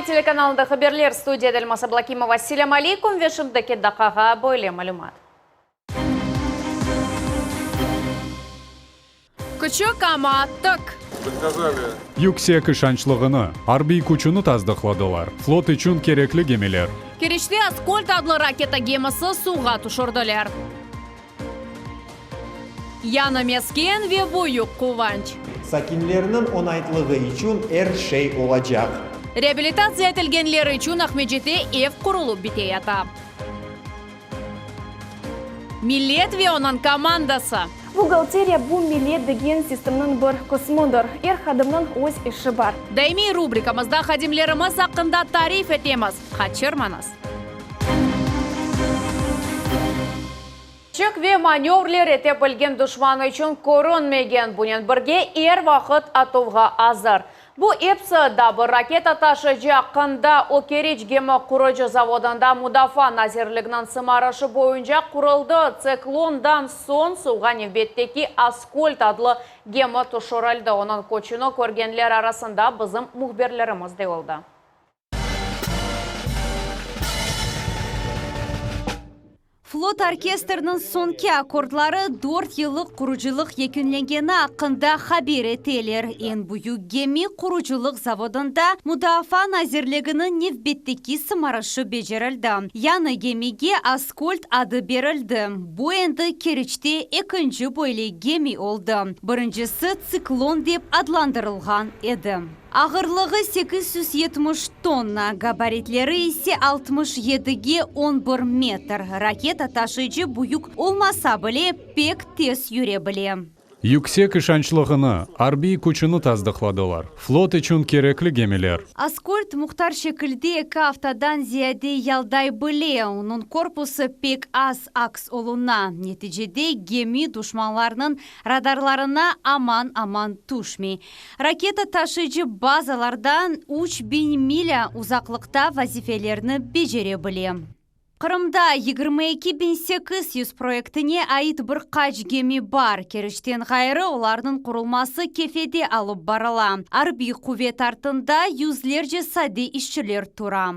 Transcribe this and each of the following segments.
Millet telekanalında haberler, studiyada Elmaz Ablakimova. Selâm aleykum ve şimdiki daqqağa böyle malümat. Küçük, amma tik. Yüksek işançlığını, arbiy küçüni tasdıqladılar, flot içün kerekli gemiler. Keriçte Askold adlı raketa gemisi suvğa tüşürdiler. Yañı mesken ve büyük quvanç. Sakinlerniñ oñaytlığı içün er şey olacaq. Reabilitatsiya etilgenler içün Aqmescitte ev qurulıp biteyata. Millet ve onıñ komandası. Buhgalteriya, bu millet degen sistemniñ bir qısmıdır. Er hadimniñ öz işi bar. Daimiy rubrikamızda hadimlerimiz aqqında tarif etemiz. Qaçırmañız! Çıq ve manevrler ete bilgen duşman içün körünmegen, bunen birge er vaqıt atuvğa azır. Bu episi da bir raketa taşıyıcı aqqında o Keriç gemi qurucı zavodında Mudafaa nazirliginiñ sımarışı boyunca quruldı. Tsiklondan soñ suvğa nevbetteki Askold adlı gemi tüşürildi. Onıñ köçüni körgenler arasında bizim mühbirlerimiz de oldı. Flot orkestriniñ soñki akkordları dört yıllıq qurucılıq yekünlengeni aqqında haber eteler. Eñ büyük gemi qurucılıq zavodında Mudafaa nazirliginiñ nevbetteki sımarışı becerildi. Yañı gemige Askold adı berildi. Bu endi Keriçte ekinci böyle gemi oldı, birincisi Tsiklon dep adlandırılğan edi. Ağırlığı 870 tonna, gabaritleri ise 67-ge 11 metr. Raketa taşıyıcı büyük olmasa bile, pek tez yüre bile. Yüksek işançlığını, arbiy küçüni tasdıqladılar, flot içün kerekli gemiler. Askold muhtar şekilde eki aftadan ziyade yalday bile, onıñ korpusı pek az aks oluna, neticede gemi duşmanlarnıñ radarlarına aman-aman tüşmey. Raketa taşıyıcı bazalardan 3000 milâ uzaqlıqta vazifelerni becere bile. Qırımda 22800 proyektine ait bir qaç gemi bar. Keriçten ğayrı, olarnıñ qurulması Kefede alıp barıla. Arbiy quvet artında yüzlerce sade işçiler tura.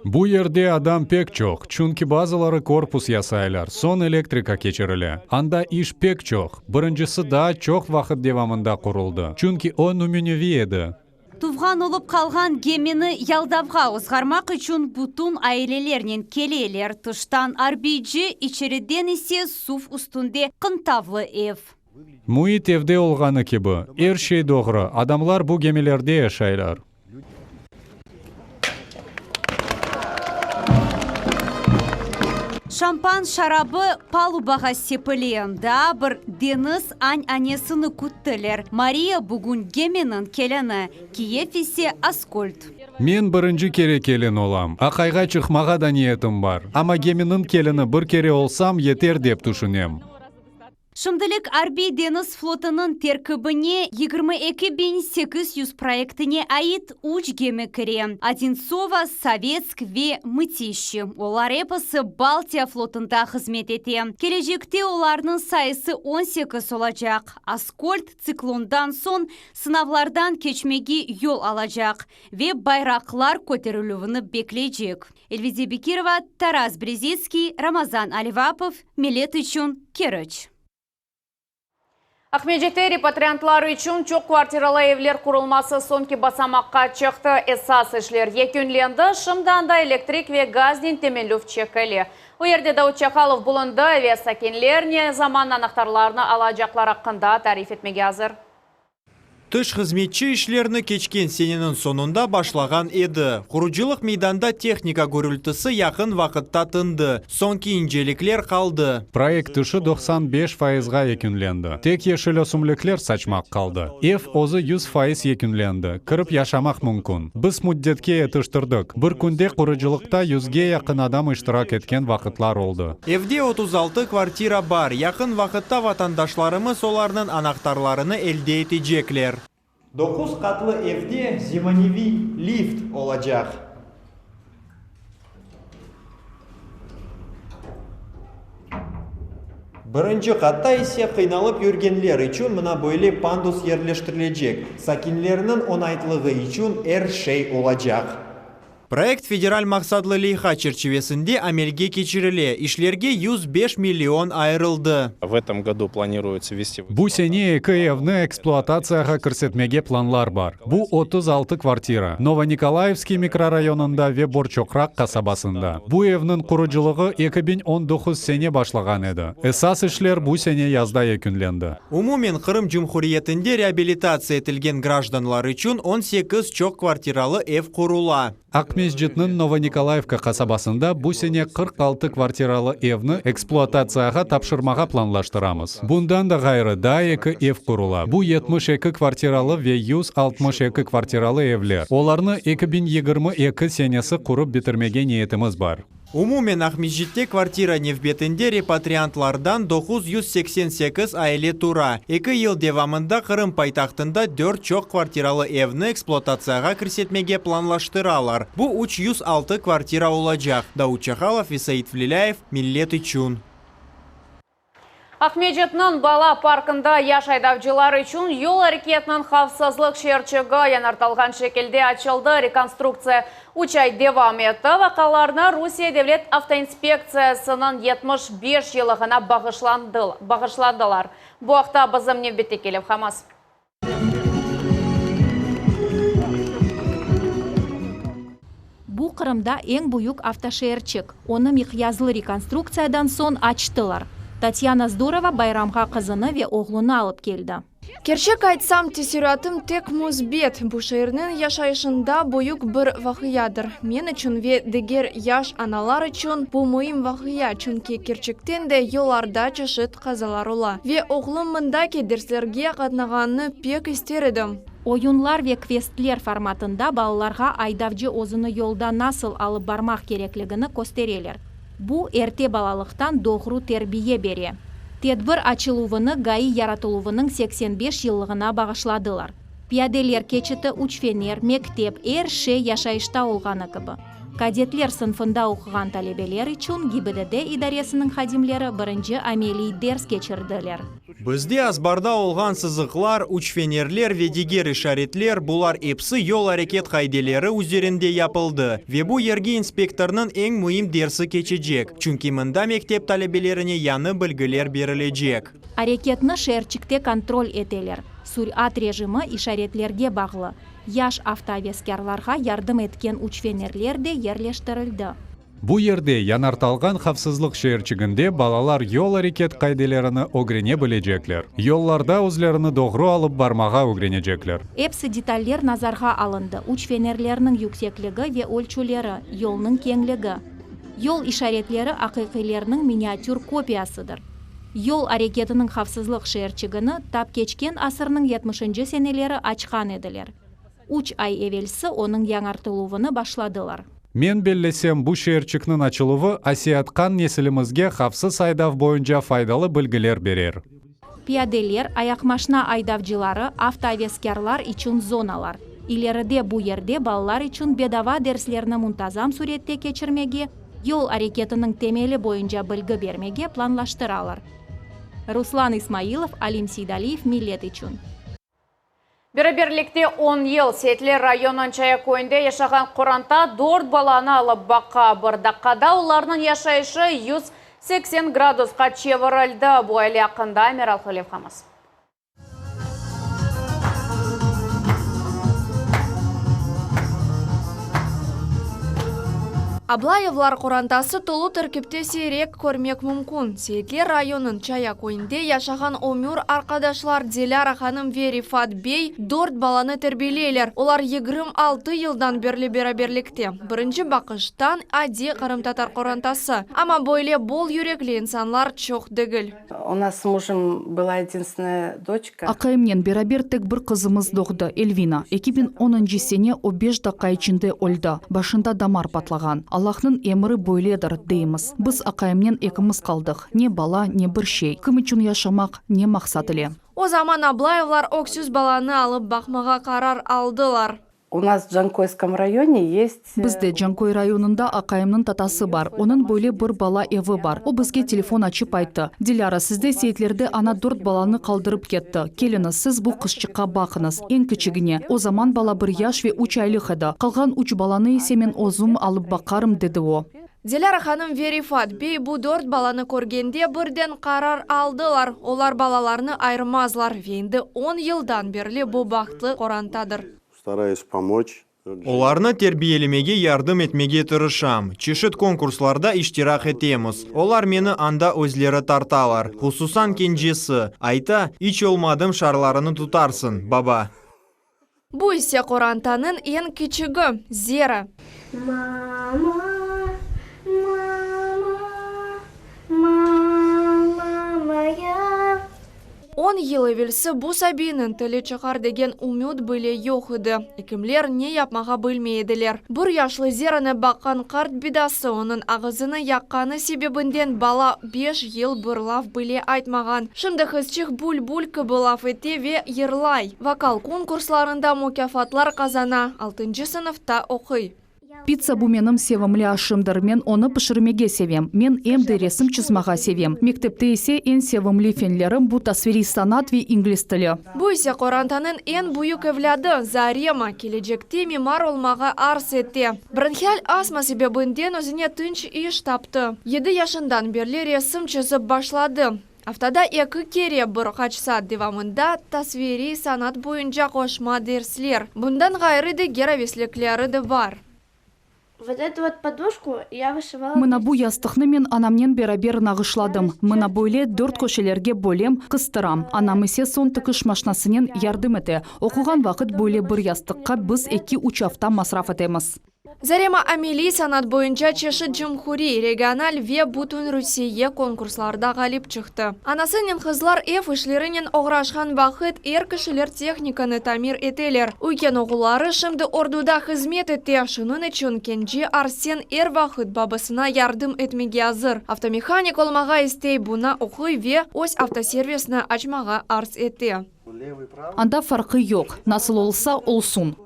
Bu yerde adam pek çoq, çünki bazıları korpus yasaylar, soñ elektrika keçirile. Anda iş pek çoq. Birincisi daa çoq vaqıt devamında quruldı, çünki o nümüneviy edi. Tuvğan olıp qalğan gemini yaldavğa ozğarmaq içün bütün ailelernen keleler, tıştan arbiyci, içeriden ise suv üstünde qıntavlı ev. Müit evde olğanı kibi. Er şey doğru, adamlar bu gemilerde yaşaylar. Şampan şarabı palubağa sepile. Daa bir deñiz añ-anesini küttiler. Mariya bugün geminiñ kelini, kiyev ise Askold. Men birinci kere kelin olam. Aqayğa çıqmağa da niyetim bar. Amma geminiñ kelini bir kere olsam yeter dep tüşünem. Şimdilik Arbiy deñiz flotunıñ terkibine 22800 proyektine ait üç gemi kire, Odintsovo, Sovetsk ve Mıtişçi. Olar episi Baltiya flotunda hızmet ete. Kelecekte olarnıñ sayısı 18 olacaq. Askold, Tsiklondan soñ sınavlardan keçmege yol alacaq ve bayraqlar köterilüvini bekleycek. Elvize Bekirova, Taras Brezitskiy, Ramazan Alivapov, Millet içün, Keriç. Aqmescitte repatriantlar içün çoq kvartiralı evler qurulması soñki basamaqqa çıqtı. Esas işler yekünlendi, şimdi anda elektrik ve gaznen teminlev çekile. O yerde Davut Çakalov bulundı ve sakinler ne zaman anahtarlarnı alacaqları aqqında tarif etmege azır. Tış hızmetçi işlerni keçken seneniñ soñunda başlağan edi. Qurucılıq meydanda tehnika gürültisi yaqın vaqıtta tındı, soñki incelikler qaldı. Proyekt işi 95 fayızğa yekünlendi. Tek yeşil ösümlikler saçmaq qaldı. Ev özü 100% yekünlendi, kirip yaşamaq mümkün. Biz müddetke yetiştirdik. Bir künde qurucılıqta yüzge yaqın adam iştirak etken vaqıtlar oldı. Evde 36 kvartira bar, yaqın vaqıtta vatandaşlarımız olarnıñ anahtarlarını elde etecekler. Doquz qatlı evde zemaneviy lift olacaq. Birinci qatta ise qıynalıp yürgenler içün mına böyle pandus yerleştirilecek. Sakinlerniñ oñaytlığı içün er şey olacaq. Proyekt federal maqsatlı leyha çerçivesinde amelge keçirile, işlerge 105 million ayırıldı. V etom godu planiruется vvesti v Bu sene eki evni ekspluatatsiyağa kirsetmege planlar bar. Bu 36 kvartira, Novonikolayevskiy mikrorayonında ve Borçoqraq qasabasında. Bu evniñ qurucılığı 2019 sene başlağan edi. Esas işler bu sene yazda yekünlendi. Umumen Qırım Cumhuriyetinde reabilitatsiya etilgen grajdanlar içün 18 çoq kvartiralı ev qurula. Aqmescitniñ Novonikolayevka qasabasında bu sene 46 kvartiralı evni ekspluatatsiyağa tapşırmağa planlaştıramız. Bundan da ğayrı, daa eki ev qurula, bu 72 kvartiralı ve 162 kvartiralı evler. Olarnı 2022 senesi qurıp bitirmege niyetimiz bar. Umumen Aqmescitte kvartira nevbetinde repatriantlardan 988 aile tura. Eki yıl devamında Qırım paytahtında dört çoq kvartiralı evni ekspluatatsiyağa kirsetmege planlaştıralar. Bu 306 kvartira olacaq. Davut Çahalov ve Said Vlilâyev, Millet içün. Aqmescitniñ bala parkında yaş aydavcılar içün yol areketiniñ havfsızlıq şeerçigi yañartılğan şekilde açıldı. Rekonstruktsiya üç ay devam etti. Vaqialarnı Rusiye Devlet avtoinspektsiyasınıñ 75 yıllığına bağışladılar. Bu aqta bizim nevbetteki levhamız. Bu Qırımda eñ büyük avtoşeerçik. Onı miqyaslı rekonstruktsiyadan soñ açtılar. Tatyana Zdorova bayramğa qızını ve oğlunı alıp keldi. Kerçek aytsam, teessüratım tek müsbet. Bu şeerniñ yaşayışında büyük bir vaqiadır. Men içün ve diger yaş analar içün bu müim vaqia, çünki kerçekten de yollarda çeşit qazalar ola. Ve oğlum mındaki derslerge qatnağanını pek ister edim. Oyunlar ve kvestler formatında balalarğa aydavcı özüni yolda nasıl alıp barmaq kerekligini köstereler. Bu, erte balalıqtan doğru terbiye bere. Tedbir açıluvını GAİ yaratıluvınıñ 85 yıllığına bağışladılar. Piyadeler keçiti, üç fener, mektep, er şey yaşayışta olğanı kibi. Kadetler sınfında oquğan talebeler içün GİBDD idaresiniñ hadimleri birinci ameliy ders keçirdiler. Bizde azbarda olğan sızıqlar, üç fenerler ve diger işaretler, bular episi yol areket qaideleri üzerinde yapıldı. Ve bu yerge inspektornıñ eñ müim dersi keçecek, çünki mında mektep talebelerine yañı bilgiler berilecek. Areketni şeerçikte kontrol eteler. Sür'at rejimi işaretlerge bağlı. Yaş avtoaveskârlarğa yardım etken üç fenerler de yerleştirildi. Bu yerde yañartılğan havfsızlıq şeerçiginde balalar yol areket qaidelerini ögrene bilecekler. Yollarda özlerini doğru alıp barmağa ögrenecekler. Episi detaller nazarğa alındı, üç fenerlerniñ yüksekligi ve ölçüleri, yolnıñ keñligi. Yol işaretleri aqiqiylerniñ miniatür kopiyasıdır. Yol areketiniñ havfsızlıq şeerçigini tap keçken asırnıñ yetmişinci seneleri açqan ediler. Üç ay evelsi onıñ yañartıluvını başladılar. Men bellesem, bu şeerçikniñ açıluvı öseyatqan nesilimizge havfsız aydav boyunca faydalı bilgiler berer. Piyadeler, ayaqmaşna aydavcıları, avtoaveskârlar içün zonalar. İleride bu yerde balalar içün bedava derslerni muntazam sürette keçirmege, yol areketiniñ temeli boyunca bilgi bermege planlaştıralar. Ruslan İsmailov, Alim Seydaliyev, Millet içün. Beraberlikte 10 yıl Seyitler rayonınıñ Çaya köyünde yaşağan qoranta dört balanı alıp baqa. Bir daqqada olarnıñ yaşayışı 180 gradusqa çevirildi. Bu aile aqqında meraqlı levhamız. Ablayevlar qorantası tolu terkipte siyrek körmek mümkün. Seyitler rayonınıñ Çaya köyünde yaşağan ömür arqadaşlar Dilâra hanım ve Refat bey dört balanı terbiyeleyler. Olar 26 yıldan berli beraberlikte. Birinci baqıştan adiy qırımtatar qorantası. Amma böyle bol yürekli insanlar çoq degil. U nas s mujем была единственная дочка. Aqayımnen beraber tek bir qızımız doğdı, Elvina. 2010-ncı sene o beş daqqa içinde öldi, başında damar patlağan. Allahnıñ emri böyledir, deymiz. Biz aqayımnen ekimiz qaldıq, ne bala, ne bir şey. Kim içün yaşamaq, ne maqsat ile? O zaman Ablayevlar öksüz balanı alıp baqmağa qarar aldılar. U nas v Cankoyskom rayone est. Bizde, Canköy rayonında aqayımnıñ tatası bar, onıñ böyle bir bala evi bar. O bizge telefon açıp ayttı, Dilâra, sizde Seytlerde ana dört balanı qaldırıp ketti, keliñiz, siz bu qızçıqqa baqıñız, eñ kiçigine, o zaman bala bir yaş ve üç aylıq edi, qalğan üç balanı ise men özüm alıp baqarım, dedi o. Dilâra hanım ve Refat bey bu dört balanı körgende birden qarar aldılar, olar balalarnı ayırmazlar ve endi on yıldan berli bu bahtlı qorantadır. Starayus pomoç. Olarnı terbiyelemege yardım etmege tırışam. Çeşit konkurslarda iştirak etemiz. Olar meni anda özleri tartalar. Hususan kencesi. Ayta, iç olmadım şarlarını tutarsıñ, baba. Bu ise qorantanıñ eñ kiçigi, Zera. Mama, mama, mama moya. On yıl evelsi bu sabiyniñ tili çıqar degen ümüt bile yoq edi. Ekimler ne yapmağa bilmey ediler. Bir yaşlı Zeranı baqqan qart bidası onıñ ağızını yaqqanı sebebinden bala beş yıl bir laf bile aytmağan. Şimdi qızçıq bülbül kibi laf ete ve yırlay. Vokal konkurslarında mukâfatlar qazana, altıncı sınıfta oquy. Pitsa bu menim sevimli aşımdır. Men onı pişirmege sevem. Men em de resim çızmağa sevem. Mektepte ise eñ sevimli fenlerim bu tasviriy sanat ve ingliz tili. Bu ise qorantanıñ eñ büyük evlâdı, Zarema, kelecekte mimar olmağa arz ete. Bronhial astma sebebinden özüne tınç iş taptı. Yedi yaşından berli resim çızıp başladı. Aftada eki kere bir qaç saat devamında tasviriy sanat boyunca qoşma dersler, bundan ğayrı diger aveslikleri de bar. Vot etu vot poduşku ya vışivala. Mına bu yastıqnı men anamnen beraber nağışladım. Mına böyle dört köşelerge bölem, qıstıram. Anam ise soñ tikiş maşnasınen yardım ete. Oquğan vaqıt böyle bir yastıqqa biz eki-üç afta masraf etemiz. Zarema ameliy sanat boyunca çeşit cumhuriy, regional ve bütünrusiye konkurslarda ğalip çıqtı. Anasınen qızlar ev işlerinen oğraşqan vaqıt er kişiler tehnikanı tamir eteler. Üyken oğulları şimdi orduda hızmet ete, şunıñ içün kence Arsen er vaqıt babasına yardım etmege azır. Avtomehanik olmağa istey, buña oquy ve öz avtoservisini açmağa arz ete. Anda farqı yoq, nasıl olsa, olsun.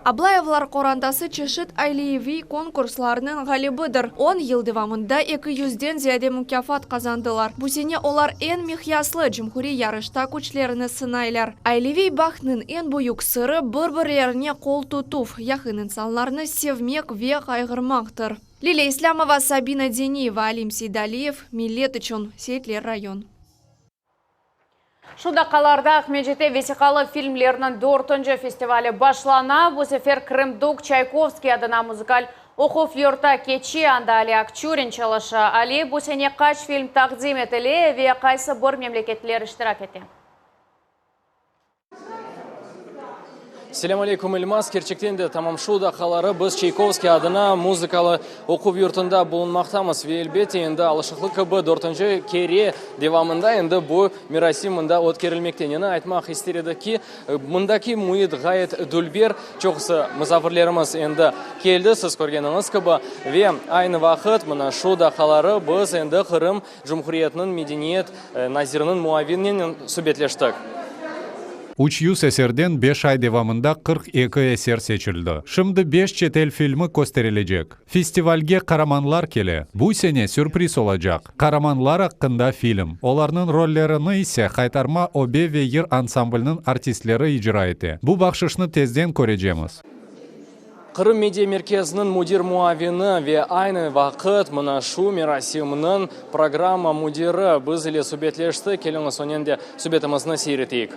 Ablayevlar qorantası çeşit aileviy konkurslarnıñ ğalibidir. On yıl devamında eki yüzden ziyade mukâfat qazandılar. Bu sene olar eñ miqyaslı cumhuriy yarışta küçlerini sınaylar. Aileviy bahtnıñ eñ büyük sırı, bir-birlerine qol tutuv, yaqın insanlarnı sevmek ve qayğırmaqtır. Lilâ İslâmova, Sabina Deniyeva, Alim Seydaliyev, Millet içün, Seyitler rayon. Şu daqqalarda Aqmescitte vesiqalı filmlerniñ dörtünci festivali başlana. Bu sefer Krımduk Çaykovskiy adına muzıkal oquv yurtu keçe, anda Ali Akçurin çalışa. Ali, bu sene qaç film taqdim etile ve qaysı bir memleketler iştirak ete? Selâm aleyküm, İlmaz. Kerçekten de, tamam şu daqqaları biz Çaykovskiy adına muzıkalı oquv yurtunda bulunmaqtamız. Ve, elbette, endi alışıqlı kibi dörtünci kere devamında endi bu merasim mında ötkerilmekte. Neni aytmaq ister edik ki, mındaki müit ğayet dülber. Çoqusı musafirlerimiz endi keldi, siz körgeniñiz kibi. Ve aynı vaqıt, mına şu daqqaları biz endi Qırım Cumhuriyetiniñ medeniyet naziriniñ muavininen subetleştik. 300 eserden beş ay devamında 42 eser seçildi. Şimdi beş çetel filmi kösterilecek. Festivalge qaramanlar kele. Bu sene sürpriz olacaq, qaramanlar aqqında film. Olarnıñ rollerini ise Haytarma obe ve yır ansambliniñ artistleri icra ete. Bu bahşışnı tezden körecemiz. Qırım media merkeziniñ müdir muavini ve aynı vaqıt mına şu merasimniñ programma müdiri biz ile subetleşti. Keliñiz, onen de subetimizni seyir eteyik.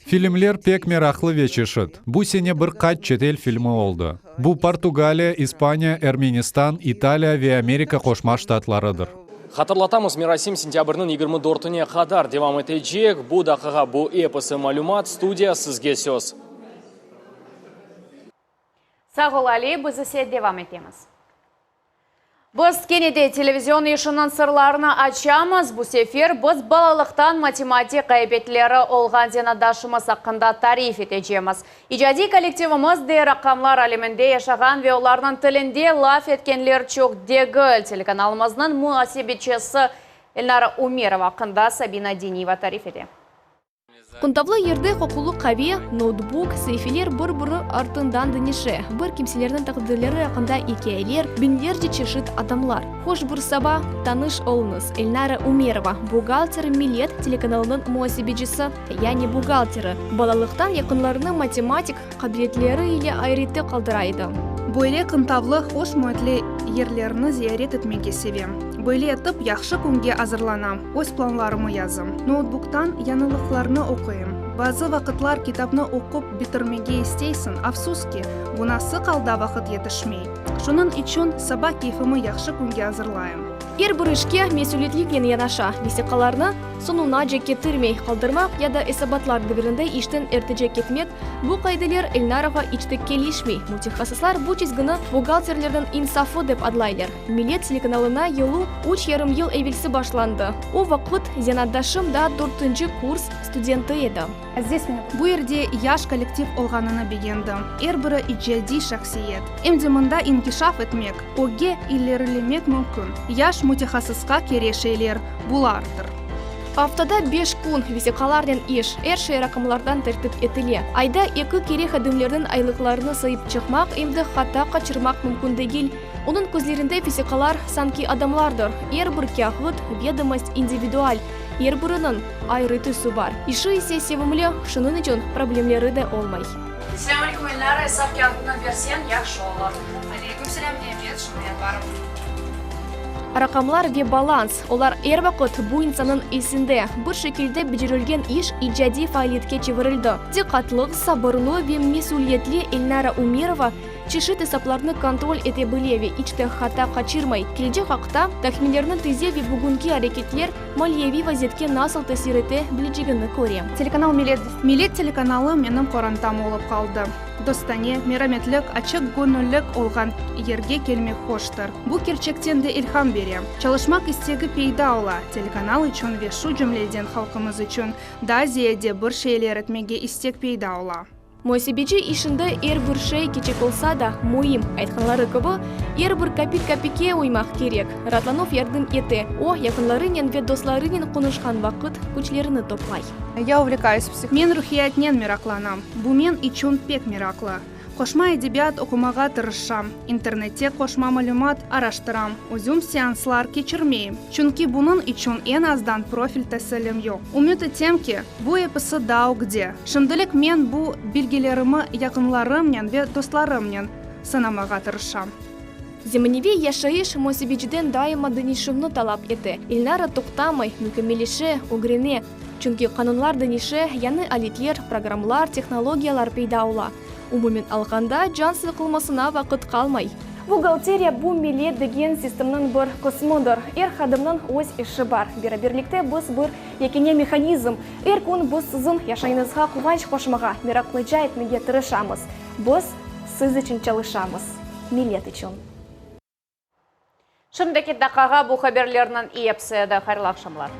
Filmler pek meraqlı ve çeşit. Bu sene bir qaç çetel filmi oldı. Bu Portugaliya, İspaniya, Ermenistan, İtaliya ve Amerika Qoşma Ştatlarıdır. Hatırlatamız, merasim sentâbrniñ yigirmi dörtüne qadar devam etecek. Bu daqiqa bu episi malümat. Studiya, sizge söz. Sağ ol, Ali, biz ise devam etemiz. Biz kene de televizion işiniñ sırlarını açamız. Bu sefer biz balalıqtan matematik ğaybetleri olğan zenaatdaşımız aqqında tarif etecemiz. İcadiy kollektivimiz de raqamlar aleminde yaşağan ve olarnıñ tilinde laf etkenler çoq degil. Telekanalımıznıñ muasebetçisi Elnara Umerova aqqında Sabina Deniyeva tarif ete. Qıntavlı yerde qoqulı qave, noutbuk, saifeler bir-biri artından deñişe, bir kimselerniñ taqdirleri aqqında ikâyeler, biñlerce çeşit adamlar. Hoş bir saba, tanış oluñız, Elnara Umerova, buhgalter, Millet telekanalınıñ muasebecisi, yani buhgalteri, balalıqtan yaqınlarını matematik qabiliyetleri ile ayrette qaldıra edi. Böyle qıntavlı, hoş müitli yerlerni ziyaret etmege sevem. Böyle etip, yahşı künge azırlanam, öz planlarımı yazım. Noutbuktan yañılıqlarnı oquyım. Bazı vaqıtlar kitapnı oqup bitirmege isteysiñ, afsus ki, buña sıq alda vaqıt yetişmey. Şunıñ içün saba keyfimi yahşı künge azırlayım. Er bir işke mesüliyetliknen yanaşa, vesiqalarnı soñunace ketirmey qaldırmaq ya da esabatlar devirinde işten ertece ketmek, bu qaideler Elnarağa iç te kelişmey. Mütehassıslar bu çizgini buhgalterlerniñ insafı dep adlaylar. Millet telekanalına yolu üç yarım yıl evelsi başlandı. O vaqıt zenaatdaşım daa dörtünci kurs studenti edi. Bu yerde yaş kollektiv olğanını begendim. Er biri icadiy şahsiyet. Em de mında inkişaf etmek, ögge ilerilemek mümkün. Yaş mütehassısqa kere şeyler bulardır. Aftada beş kün vesiqalarnen iş, er şey raqamlardan tertip etile. Ayda eki kere hadimlerniñ aylıqlarını sayıp çıqmaq, em de hata qaçırmaq mümkün degil. Onıñ közlerinde vesiqalar sanki adamlardır, er bir kâğıt, vedomost individual, er biriniñ ayrı tüsü bar. İşi ise sevimli, şunıñ içün problemleri de olmay. Selâm aleyküm, Elnara, esap kâğıtını berseñ, yahşı olur. Aleyküm selâm, ebet, şimdi yaparım. Raqamlar ve balans, olar er vaqıt bu insannıñ esinde. Bir şekilde becerilgen iş icadiy faaliyetke çevirildi. Diqqatlı, sabırlı ve mesüliyetli Elnara Umerova çeşit esaplarnı kontrol ete bile ve iç te hata qaçırmay, kelecek aqta tahminlerni tize ve bugünki areketler maliyeviy vaziyetke nasıl tesir ete bilecegini köre. Telekanal Millet. Millet telekanalı menim qorantam olıp qaldı. Dostane, merametlik, açıq göñüllik olğan yerge kelmek hoştır. Bu kerçekten de ilham bere. Çalışmaq istegi peyda ola, telekanal içün ve şu cümleden halqımız içün daa ziyade bir şeyler etmege istek peyda ola. Muasebeci işinde er bir şey kiçik olsa da, müim. Aytqanları kibi, er bir kapik kapikke uymaq kerek. Raatlanuv yardım ete. O, yaqınlarınen ve dostlarınen qonuşqan vaqıt küçlerini toplay. Ya uvlekayus Men ruhiyatnen meraqlanam. Bu men içün pek meraqlı. Qoşma edebiyat oqumağa tırışam, internette qoşma malümat araştıram, özüm seanslar keçirmeyim, çünki bunıñ içün eñ azdan profil tasilim yoq. Ümüt etem ki, bu episi daa ögde. Şimdilik men bu bilgilerimi yaqınlarımnen ve dostlarımnen sınamağa tırışam. Zemaneviy yaşayış muasebeciden daima deñişüvni talap ete. Elnara toqtamay, mükemmelleşe, ögrene. Çünki qanunlar deñişe, yañı aletler, programmlar, tehnologiyalar peyda ola. Umumen alğanda, can sıqılmasına vaqıt qalmay. Buhgalteriya, bu millet degen sistemniñ bir qısmıdır. Er hadimniñ öz işi bar. Beraberlikte biz bir yekâne mehanizm. Er kün biz siziñ yaşayıñızğa quvanç qoşmağa, meraqlıca etmege tırışamız. Biz siz içün çalışamız. Millet içün. Şimdiki daqqağa bu haberlerniñ episi edi. Hayırlı aqşamlar.